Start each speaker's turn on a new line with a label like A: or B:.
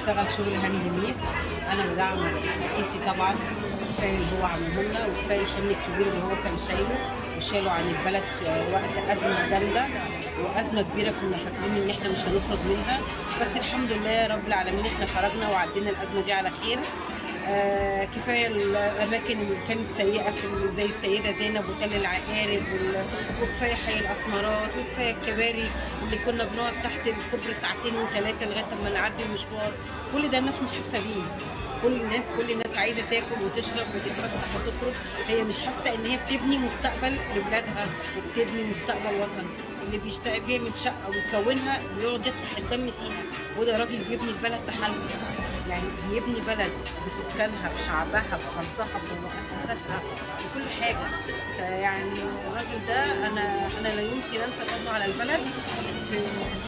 A: بيشتغل شغل hand made. انا بدعم الرئيس السيسي طبعا، كفاية اللي هو عمله لنا وكفاية الحمل الكبير اللي هو كان شايله وشاله عن البلد في وقت ازمة جامدة وازمة كبيرة كنا فاكرين ان احنا مش هنخرج منها، بس الحمد لله يا رب العالمين احنا خرجنا وعدينا الازمة دي على خير. كفاية الاماكن اللي كانت سيئه في زي السيدة زينب وتل العقارب وكفاية حي الاسمرات وكفاية الكباري اللي كنا بنقعد تحت الكوبري ساعتين وثلاثة لغاية اما نعدي المشوار. كل ده الناس مش حاسه بيه. كل الناس عايزه تاكل وتشرب وتتفسح وتخرج، هي مش حاسه ان هي بتبني مستقبل لبلادها وبتبني مستقبل وطن. اللي بيشتغل بيعمل شقه ويكونها بيقعد يطفح الدم فيها، وده راجل بيبني البلد بحالها، يعني بيبني بلد بسكانها بشعبها بخلطها بمؤسساتها بكل حاجة. فيعني الراجل ده انا لا يمكن انسى فضله على البلد في